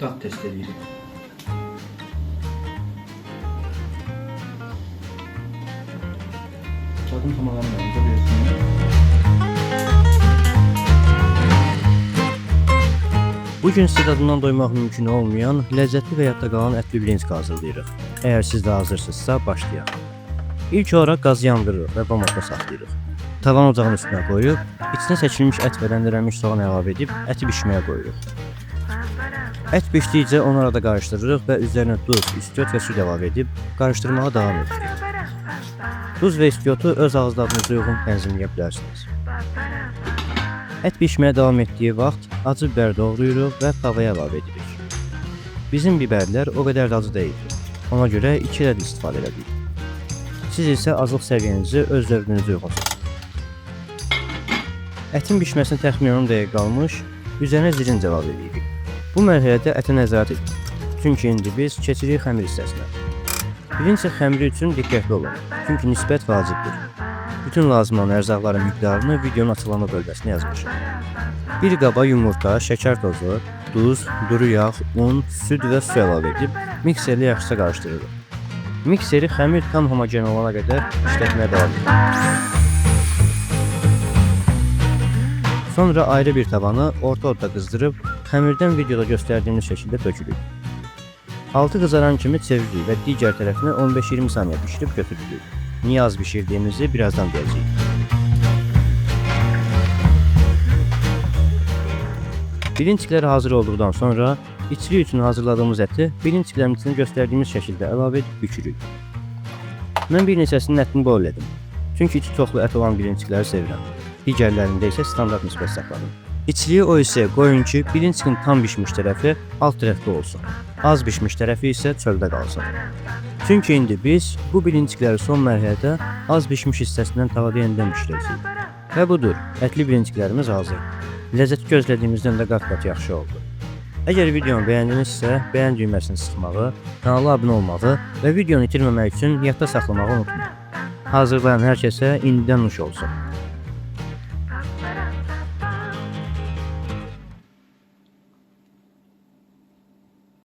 Dad test edirik. Tadım tam alamıyorum. Biliyorsun. Bu gün sizə dadından doymaq mümkün olmayan, ləzzətli və yadda qalan ətli blinçka hazırlayırıq. Əgər siz də hazırsınızsa, başlayaq. İlk olaraq qazı yandırırıq və bamotda saxlayırıq. Tavanı ocağın üstünə qoyub, içinə səçilmiş ət və rəndələnmiş soğan əlavə edib əti bişməyə qoyuruq. Ət bişdikcə onu arada qarışdırırıq və üzərinə duz, istiot və süd əlavə edib qarışdırmağa davam edirik. Duz və istiotu öz ağız dadınıza uyğun tənzimləyə bilərsiniz. Ət bişməyə davam etdiyi vaxt acı biber doğrayırıq və tavaya əlavə edirik. Bizim biberlər o qədər də acı deyil. Ona görə 2 ədəd istifadə elədik. Siz isə aclıq səviyyənizi öz zövqünüzə uyğun seçin. Ətin bişməsinə təxminən 10 dəqiqə qalmış, üzərinə zirinc əlavə edirik. Bu mərhələdə ətə nəzarət edin. Çünki indi biz keçirik xəmir hissəsinə. Birincisi xəmiri üçün diqqətli olun. Çünki nisbət vacibdir. Bütün lazım olan ərzaqların miqdarını videonun açıqlama bölməsinə yazmışam. Bir qaba yumurta, şəkər tozu, duz, duru yağ, un, süd və su əlavə edib mikserlə yaxşıca qarışdırırıq. Mikseri xəmir tam homogen olana qədər işlətməyə davam edirik. Sonra ayrı bir tavanı orta odda qızdırıb xəmirdən videoda göstərdiyimiz şəkildə tökürük. Altı qızaran kimi çeviririk və digər tərəfini 15-20 saniyə bişirib götürürük. Niyə az bişirdiyimizi birazdan deyəcəyik. Bilinçklər hazır olduqdan sonra içli üçün hazırladığımız əti bilinçklərin içini göstərdiyimiz şəkildə əlavə edib bükürük. Mən bir neçəsinin ətini bol elədim. Çünki içi çoxlu ət olan bilinçkləri sevirəm. Digərlərində isə standart nisbət saxladım. İçliyi o hissəyə qoyun ki, bilinçkin tam bişmiş tərəfi alt tərəfdə olsun. Az bişmiş tərəfi isə çöldə qalsın. Çünki indi biz bu bilinçkləri son mərhələdə az bişmiş hissəsindən tavada yenidən bişirəcəyik. Və budur, ətli bilinçklərimiz hazır. Ləzzəti gözlədiyimizdən də qat-qat yaxşı oldu. Əgər videonu bəyəndinizsə, bəyən düyməsini sıxmağı, kanala abunə olmağı və videonu itirməmək üçün yadda saxlamağı unutmayın. Hazırlayan hər kəsə indidən nuş olsun.